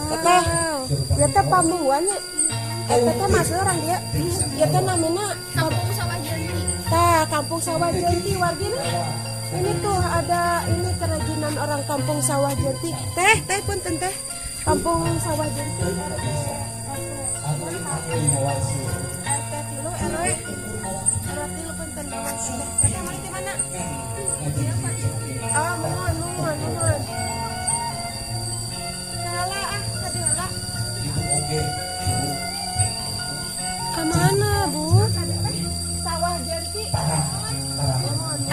Teteh, ya teh pamungguannya. Teteh masuk orang dia. Ya teh namanya Kampung Sawah Jenti. Tah, Kampung Sawah Jenti wargina. Ini tuh ada ini kerajinan orang Kampung Sawah Jenti. Teh, teh punten teh. Kampung Sawah Jenti. RT 3 RW. RW 3 punten. Teteh mau di mana? Oh, mohon, mohon, mohon. Salah ah, tadi heula. Kemana, Bu? Sawah Jenti.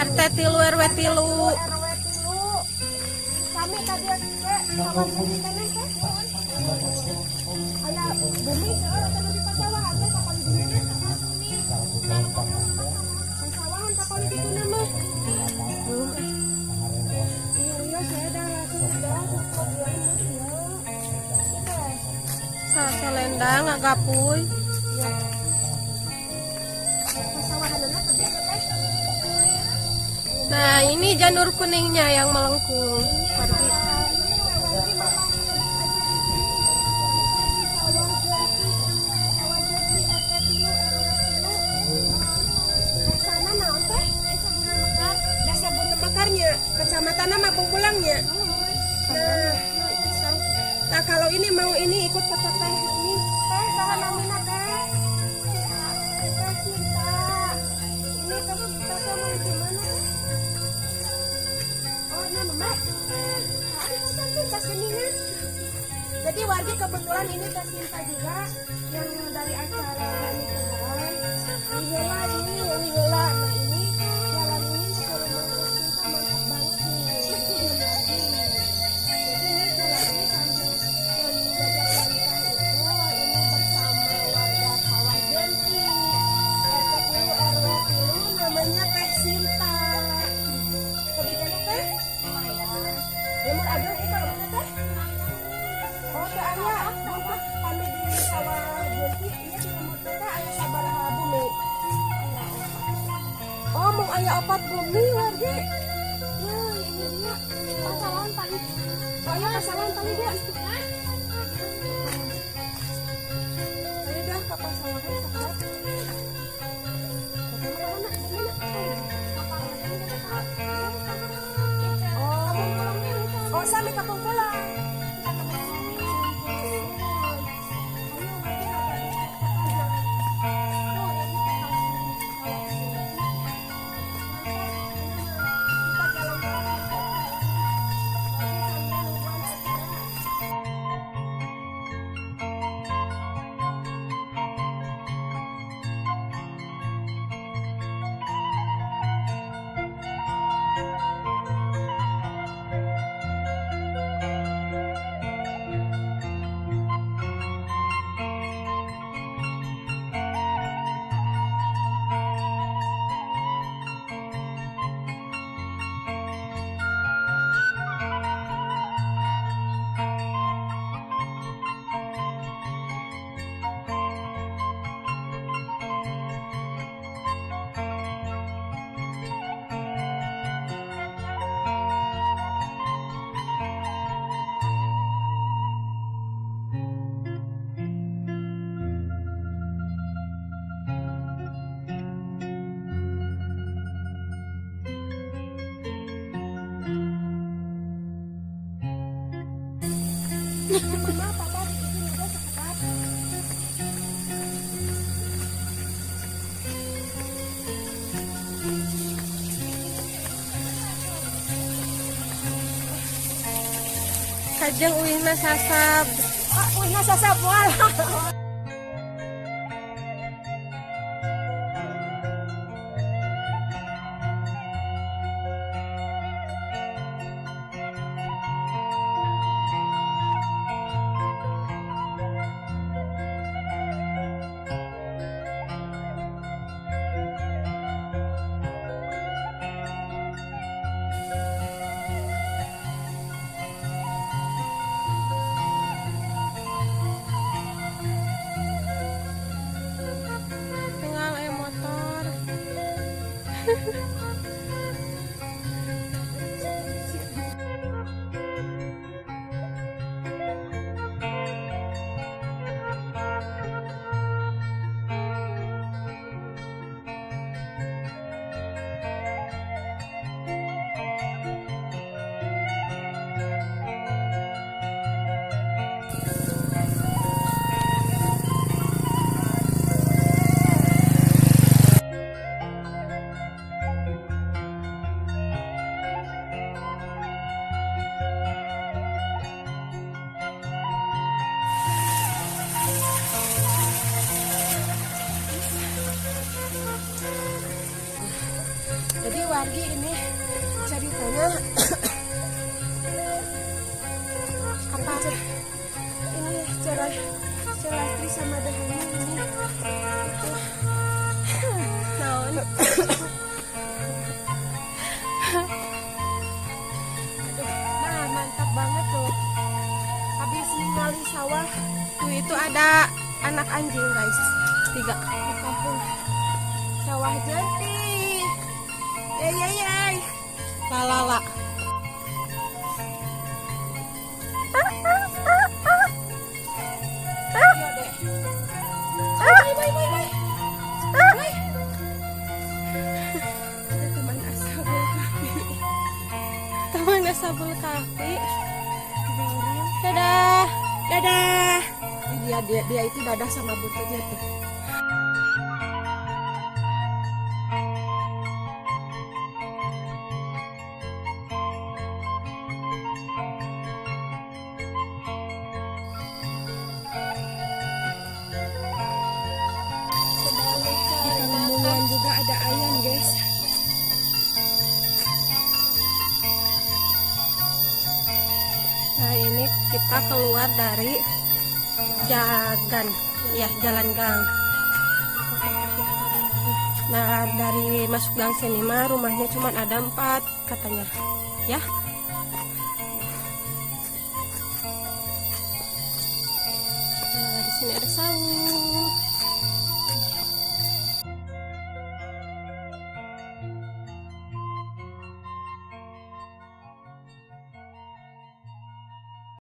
RT 3 RW 3. RW 3. Kami tadi teh Sawah Jenti teh teh. Aya bumi seueur atau di pasawahan teh kapal di dieu Pasawahan kapal di ditu mah. Belum eh. Iya, iya, saya dah langsung udah cukup ya, ya. Teh. Salendang ngagapuy. Iya. Pasawahanna teh teh. Nah, ini janur kuningnya yang melengkung. Wargi. Ini wargi aja di sini di Sawah Jenti, Sawah Jenti RT 3 RW 3. Sana naon teh? Desa Buna Mekarnya, kecamatan nama Bungkulangnya. Nah, nah kalau ini mau ini ikut ke teteh ini, teh saha namina teh? Teh Cinta. Ini teh Cinta teh mau di mana? Oh, ini mama. Cantik seninya. Jadi warga kebetulan ini Teh Sinta juga yang dari acara nikahan. Ini ini, ini heula. Nah ini jalan ini ke rumah Teh Sinta mantap banget nih. Lagi. Jadi ini jalan ini sambil menjajak langkah itu ini bersama warga Sawah Jenti RT 3 RW 3 namanya Teh Sinta. Kebijakan teh? Lembur ageng itu kalau teh? Oh, teh aya bungkus pami di Sawah Jenti ieu di lembur teh aya sabaraha bumi? Oh, mau aya 4 bumi warga. Nah, ini dia. Pasawahan paling. Oh, iya pasawahan paling dia. Ayo dah ke pasawahan sekarang. Mana? Mana? Oh, oh sami kampung pulang. Mama, papa di sini udah sekedap. Kajeng uihna sasab. Ah, uihna sasab moal. Wargi, ini ceritanya Apa? Ini cara Celastri sama Dahani ini itu. Naon? Aduh, nah, mantap banget tuh. Habis ningali sawah Tuh, itu ada anak anjing, guys, tiga. Di kampung sawah Jati. Yeay yeay yeay. Lalala. Ayo deh. Bye bye bye bye. Bye. Ada teman Ashabul Kahfi. Taman Ashabul Kahfi. Tiga orang. Dadah. Dadah. Dia dia dia itu dadah sama buntutnya tuh. Di Palumungan juga ada ayam, guys. Nah, ini kita keluar dari Jagan, ya, jalan gang. Nah, dari masuk gang sini mah rumahnya cuma ada 4 katanya, ya.